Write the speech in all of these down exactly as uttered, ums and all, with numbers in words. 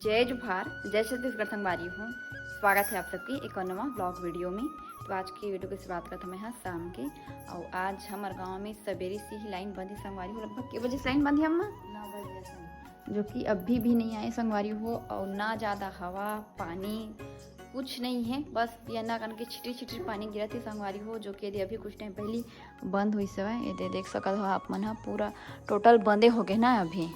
जय जोहार, जय छत्तीसगढ़ संगवारी हो। स्वागत है आप सबके एक और नवा ब्लॉग वीडियो में। तो आज की वीडियो की शुरुआत करत हमें यहाँ शाम के। और आज हमारे गांव में सवेरे से ही लाइन बंद है संगवारी हो। लगभग के बजे से लाइन बंद है अम्मा? जो कि अभी भी नहीं आए संगवारी हो। और ना ज़्यादा हवा पानी कुछ नहीं है, बस पियना कन के छिटी छिटी पानी गिरत है संगवारी हो, जो कि यदि अभी कुछ टाइम पहले बंद हुई सवय। ये दे देख सकत हो आप मन ह, पूरा टोटल बंदे हो गए ना अभी।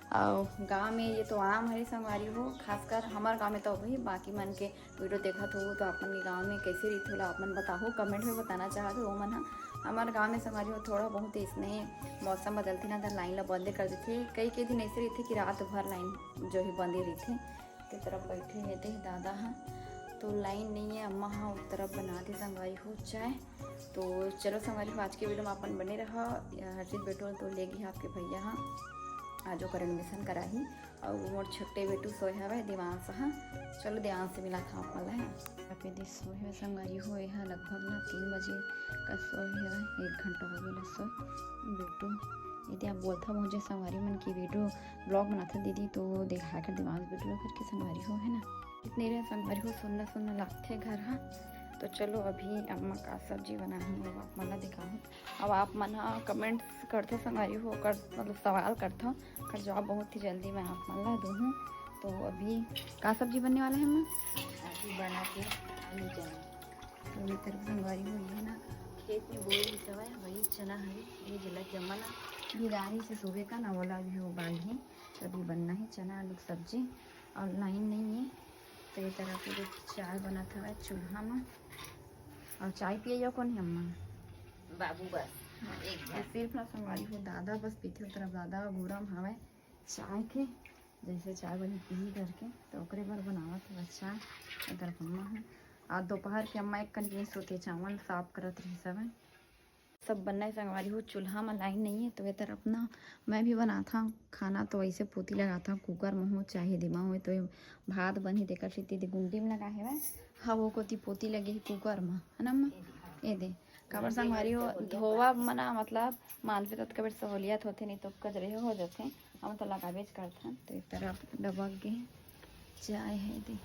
और गांव में ये तो आम है संगवारी हो, खासकर हमार गांव में तो अभी, बाकी मन के वीडियो देखत हो तो आप मन के गांव में कैसे रहिथे ओला आप मन बताहू, कमेंट में बताना चाहत हो मन ह। हमार गांव में संगवारी हो थोड़ा बहुत इसने मौसम बदलथे ना, त लाइन ला बंदे कर देथे। कई कई दिन ऐसे रहिथे कि रात भर लाइन जो है बंदे रहिथे। के तरफ बैठे हे दे दादा ह, तो लाइन नहीं है, अम्मा ह उस तरफ बना दे संगवारी हो चाय। तो चलो संगवारी हो, आज के वीडियो में अपन बने रहा। हर्षित बेटू तो ले गई आपके भैया ह, आज ओकर एडमिशन कराही। और मोर छोटे बेटू सोए हवे देवांश ह। चलो देवांश से मिला था आप मन ला। अबे दे सोए हवे संगवारी हो, एहा लगभग ना तीन बजे का सोए हवे, एक घंटा हो गया सोए बेटू। यदि आप बोलता मुझे संगवारी मन की वीडियो ब्लॉग बनाता दीदी, तो देखा कर देवांश बेटू ला करके संगवारी हो, है ना। इतने रे संगवारी हो, सुन्ना सुन्ना लागथे घर हा। तो चलो अभी अम्मा का सब्जी बनाही, वो आप मन ला दिखाहूँ। अब आप मन हा कमेंट्स करथो संगवारी हो, कर मतलब सवाल करथो, कर जवाब बहुत ही जल्दी मैं आप मन ला दूहूँ। तो अभी का सब्जी बनने वाला है अम्मा? अभी बना के आलू चना। तो ये तरफ संगवारी हो, ये ना खेत में बोए हुई सवा है, वही चना हरे, ये जिला के अम्मा ना भिगारी से सुबह का ना, ओला भी उबाल ही। तभी बनना है चना आलू की सब्जी। और लाइन नहीं है, तो ये तरह के जो चाय बनत हवय चूल्हा में। और चाय पिए जाओ कौन है अम्मा? बाबू बस। हाँ, एक ये बार। सिर्फ ना संगवारी हो, दादा बस पीथे, उस तरफ दादा गरम हवय चाय के, जैसे चाय बनी पी करके, तो ओकरे बर बनावत हवय चाय। इधर अम्मा है, आज दोपहर के अम्मा एक कन नहीं सोते, चावल साफ करत रही सब है। सब बनना है संगवारी हो, चूल्हा में लाइन नहीं है, तो ये तरफ ना मैं भी बनाता हूँ खाना, तो ऐसे पोती लगाता हूँ कुकर में हो चाहे दिमा हो, तो ये भात बनही तेकर सेती दे गुंडी में लगा हेवय। हाँ, वो कोती पोती लगे है कुकर में, है ना अम्मा? ये दे, काबर संगवारी हो, धोवा मना मतलब मानवे ततका बेर सहूलियत होथे, नहीं तो कजरे हो जाथे। हम तो लगाबेच करथन। तो ये तरफ डबक गे चाय है दे,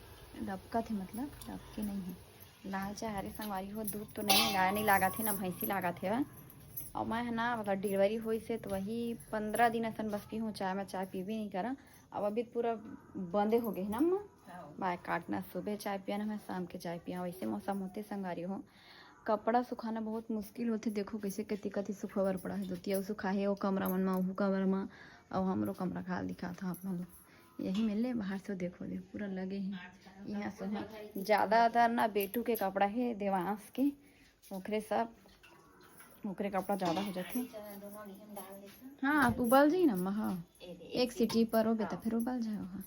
डबकत है मतलब डबके नहीं है। लाल चाय हरे संगवारी हो, दूध तो नहीं, गाय नहीं लागत है ना भैंसी लागत है। और मैं है ना मतलब डिलीवरी हुई से तो वही पंद्रह दिन असन बस पीहूँ चाय, मैं चाय पीबे नहीं करा। अब अभी तो पूरा बंदे हो गए है ना अम्मा। हाँ। बाय काटना, सुबह चाय पिया ना मैं शाम के चाय पिया, वैसे मौसम होते संगवारी हो। कपड़ा सुखाना बहुत मुश्किल होथे। देखो कैसे कति कति सुखावर पड़ा है, धोतिया सुखा है वो कमरा मन मा, ओहू कमरा मा, और हमरो कमरा खाल दिखा था आप मन ला। यही में ले बाहर से देखो दे पूरा लगे है। यहाँ से हाँ, ज्यादातर ना बेटू के कपड़ा है देवांश के, ओकरे सब ओकरे कपड़ा ज्यादा हो जाथे। हाँ, आप उबल जाई ना अम्मा, हाँ, एक सीटी पर हो बेटा, फिर उबल जाए, हाँ।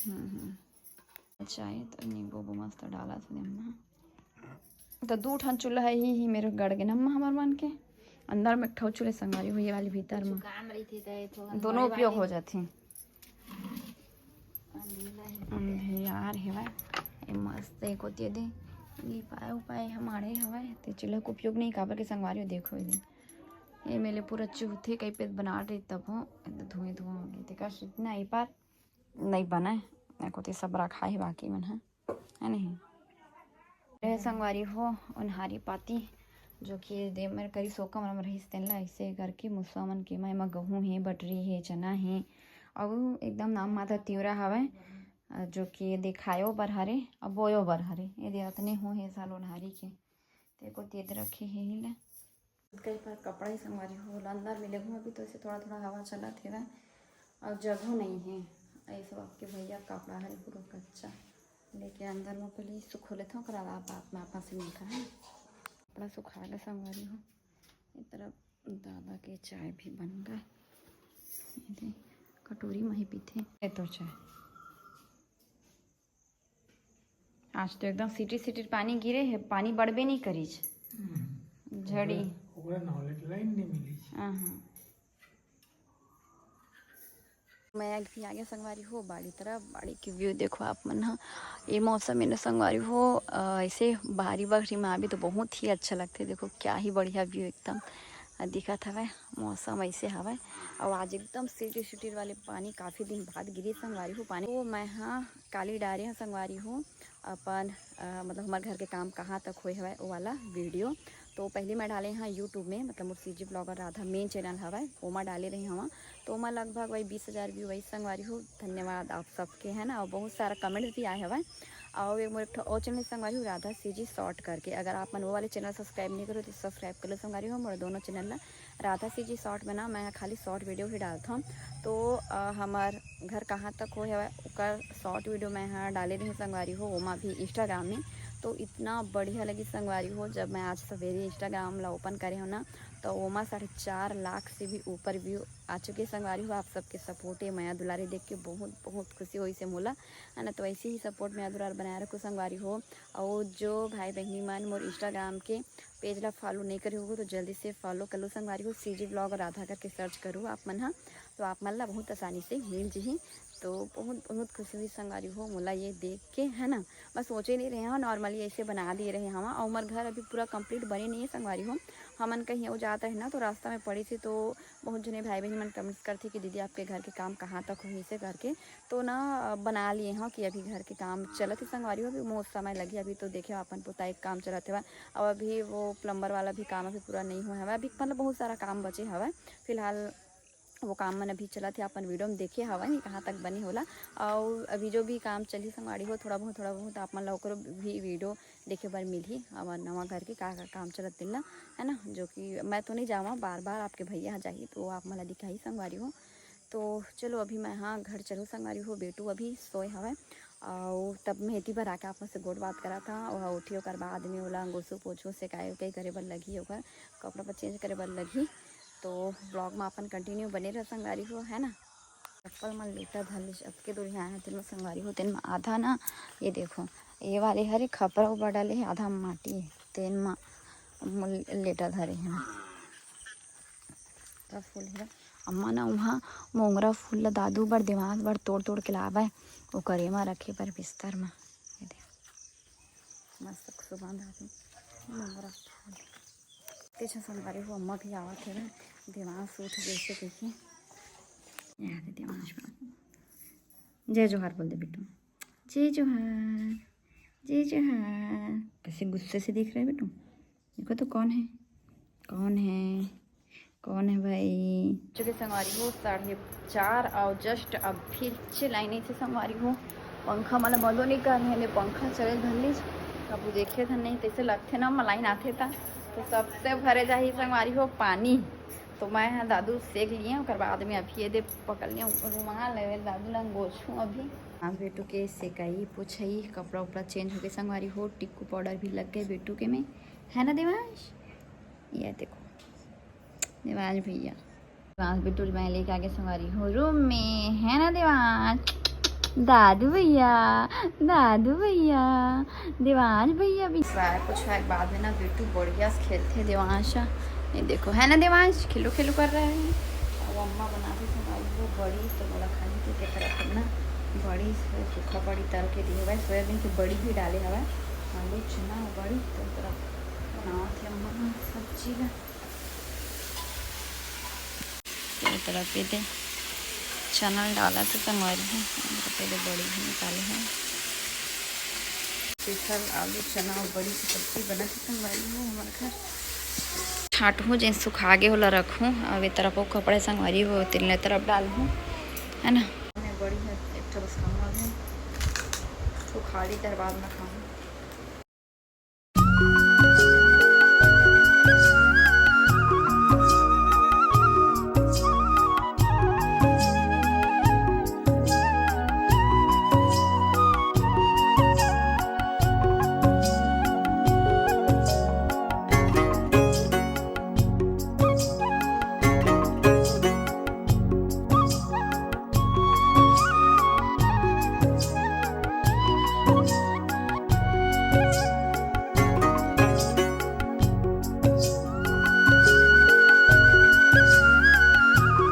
हम्म, हम्म। चाय तो नींबू उबू मस्त डालत हे अम्मा। तो दू ठन चूल्हा ही, ही मेरे गड़ गे अम्मा हमर मन के। अंदर में एक ठो चूल्हा संगवारी हो, ये वाली भीतर में। काम रहिथे त एक ठो दोनों उपयोग हो जाथे। अंधेरा हेवय। ए मस्त एको ते दे। लिपाए उपाए हमारे हवय। ते चूल्हा के उपयोग नहीं काबर के संगवारी हो देखो ये दे। ये मेले पूरा चूहथे कई पेद बना रही तब हो। धुएं धुआं हो गए। तेकर इतना ए पार नहीं बने, एको ते सब रखा है बाकी मन है, है नहीं? ए संगवारी हो, ओन्हारी पाती, जो कि दे मेर करी सोका मन रहिस, तेन ला ऐसे करके मुसवा मन के मैं एमा गहूं हे, बटरी हे, चना हे, अउ एकदम नाम मात्र तिवरा हवय, जो कि देखायो बर हरे, अउ बोयो बर हरे। ये दे अतने हो हे साल ओन्हारी के, तेको तेद रखे हे ही ला। कई बार कपड़ा ही संगवारी हो, ओला अंदर में लेगहूँ, अभी तो ऐसे थोड़ा थोड़ा हवा चलत हेवय, और जगह नहीं है। ये सब आपके भैया कपड़ा है पूरा कच्चा, लेके अंदर में पहले सुखो लेथों, ओकरा बाद आप, आप से मिलता है। कपड़ा सुखा ले संगवारी हो। ये तरफ दादा के चाय भी बन गए, ये दे, कटोरी में ही पीथे। ये तो चाय आज तो एकदम सिटी सिटी पानी गिरे हे, पानी बड़बे नहीं करीच। हम्म। झड़ी। ओकरा, ओकरा नाव ले लाइन नहीं मिली। हाँ, हाँ। मैं अभी आ गया संगवारी हो बाड़ी तरफ। बाड़ी के व्यू देखो आप मन ह। ये मौसम में ना संगवारी हो, अ, ऐसे बारी बखरी में आबे तो बहुत ही अच्छा लगथे। देखो क्या ही बढ़िया व्यू एकदम। दिखत हवय, मौसम ऐसे हवय। और आज एकदम सिटी सिटी वाले पानी, काफ़ी दिन बाद गिरी संगवारी हो पानी। तो मैं हाँ काली डारे हूँ संगवारी हो अपन, अ, मतलब हमारे घर के काम कहाँ तक होए हवय वो वाला वीडियो। तो पहले मैं डाले हाँ यूट्यूब में, मतलब मोर CG blogger Radha main channel हवय, ओमा डाले रही हवा। तो ओमा लगभग वही बीस हज़ार व्यू वही संगवारी हो। धन्यवाद आप सबके, है ना। और बहुत सारा कमेंट्स भी आए हवय। और एक मोर एक ठो और चैनल संगवारी हो, राधा सीजी शॉर्ट करके। अगर आप मन वो वाले चैनल सब्सक्राइब नहीं करो तो सब्सक्राइब कर लो संगवारी हो, मोर दोनों चैनल ला। राधा सीजी शॉर्ट में ना मैं खाली शॉर्ट वीडियो ही डालत हूँ। तो अ, हमार घर कहाँ तक होए हवय ओकर शॉर्ट वीडियो मैं हा डाले रही संगवारी हो, ओमा भी इंस्टाग्राम में। तो इतना बढ़िया लगी संगवारी हो, जब मैं आज सवेरे इंस्टाग्राम ला ओपन करे हूँ ना, तो ओमा साढ़े चार लाख से भी ऊपर व्यू आ चुके संगवारी हो। आप सबके सपोर्ट, ये मया दुलारे देख के बहुत बहुत खुशी होई से मोला, है ना। तो ऐसे ही सपोर्ट मया दुलार बनाए रखो संगवारी हो। और जो भाई बहनी मन मोर इंस्टाग्राम के पेज ला फॉलो नहीं करे हो तो जल्दी से फॉलो कर लो संगवारी हो। सीजी ब्लॉग राधा करके सर्च करो आप मन हा, तो आप मन ला बहुत आसानी से मिल जही। तो बहुत बहुत खुशी हुई संगवारी हो मोला ये देख के, है ना। मैं सोचे नहीं रहे हूँ, नॉर्मली ऐसे बना दिए रहे हवा। और हमार घर अभी पूरा कंप्लीट बने नहीं है संगवारी हो। हमन कहीं वो जात रहे ना, तो रास्ता में पड़ी थी, तो बहुत जने भाई बहन मन कमेंट्स करथे कि दीदी आपके घर के काम कहाँ तक होही से करके। तो ना अ, बना लिए हव कि अभी घर के काम चलत हे संगवारी हो, अभी बहुत समय लगही। अभी तो देखे अपन पुताई के काम चलत हवय, और अभी वो प्लम्बर वाला भी काम अभी पूरा नहीं हुआ हवय। अभी मतलब बहुत सारा काम बचे हवय फिलहाल। वो काम मन अभी चलत हे, अपन वीडियो में देखे हवा नहीं कहाँ तक बने होला। और अभी जो भी काम चलही संगवारी हो, थोड़ा बहुत थोड़ा बहुत आप मन ला ओकरो भी वीडियो देखे बर मिलही, हमर नवा घर के का का काम चलत तेन ला, है ना। जो कि मैं तो नहीं जावा, बार बार आपके भैया ह जाही तो वो आप मन ला दिखाही संगवारी हो। तो चलो अभी मैं हाँ घर चलू संगवारी हो, बेटू अभी सोए हवय। और तब मैं एती बर आके आप मन से गोठ बात करा था। वह उठी, ओकर बाद में ओला अंगोसू पोछू सेकाई उकाई करे बर लगही, ओकर कपड़ा पर चेंज करे बर लगही। तो ब्लॉग में अपन कंटिन्यू बने रह संगवारी हो, है ना। चप्पल मन लेटा धर ले, अतके दूर ही आए हैं तेन में संगवारी हो। तेन में आधा ना, ये देखो, ये वाले हरे खपरा उबा डाले है, आधा माटी है, तेन में लेटा धरे हैं। का फूल हे? अम्मा ना उहाँ मोंगरा फूल ला दादू बर, देवास बर तोड़ तोड़ के लावय, ओकर एमा रखे बर बिस्तर मा। ये देख, मस्त सुगंध आथे मोंगरा फूल। तेजा संगवारी हो, अम्मा भी आवत हे ना, देवास उठ जैसे कहिए। ये दे देवास बाबू। जय जोहार बोल दे बेटू। जय जोहार, जय जोहार। कैसे गुस्से से देख रहे हैं बेटू? देखो तो कौन है, कौन है, कौन है भाई? चुके संगवारी हो साढ़े चार और जस्ट अब फिर से लाइन ऐसे संगवारी हो। पंखा मला बंदो नहीं कर रहे, पंखा चले धन लीज। अब देखे धन नहीं तैसे लगते ना, लाइन आते था तो सबसे भरे जाही संगवारी हो पानी। तो मैं ह दादू सेक लिए, ओकर बाद में अभी ये दे पकड़ लिया रुमाल है, दादू ला गोछू अभी। आज बेटू के सेकाई पोछाई, कपड़ा उपड़ा चेंज हो गए संगवारी हो, टिक्कू पाउडर भी लग गए बेटू के में, है ना देवांश? ये देखो देवांश भैया, देवांश बेटू मैं लेके आगे संगवारी हो रूम में, है ना देवांश? दादू भैया, दादू भैया, देवांश भैया भी। सारा कुछ है, बाद में ना बेटू बढ़िया से खेलते देवांश। ये देखो है ना देवांश, खेलो खेलो कर रहा है। अब अम्मा बनाते संगवारी हो बड़ी, तो बोला खाने के, के तरफ ना बड़ी सूखा बड़ी तल के दिए हुए, सोयाबीन की बड़ी भी डाले हवा, आलू चना बड़ी तो तरफ बनावत हे अम्मा ह सब्जी ला। ये तरफ ये दे चना डाला तो संगवारी हो, ये तरफ ये दे बड़ी भी निकाले हैं। स्पेशल आलू चना और बड़ी की सब्जी बनत हे संगवारी हो हमारे घर। छांटहूँ जेन सुखा गे होला रखूँ, अब ये तरफ वो कपड़ा संगवारी हो तेन ले तरफ डालहूँ, है ना। मैं बड़ी है एक ठो बस खाऊँ, अभी सुखा ली तर बाद में खाऊँ।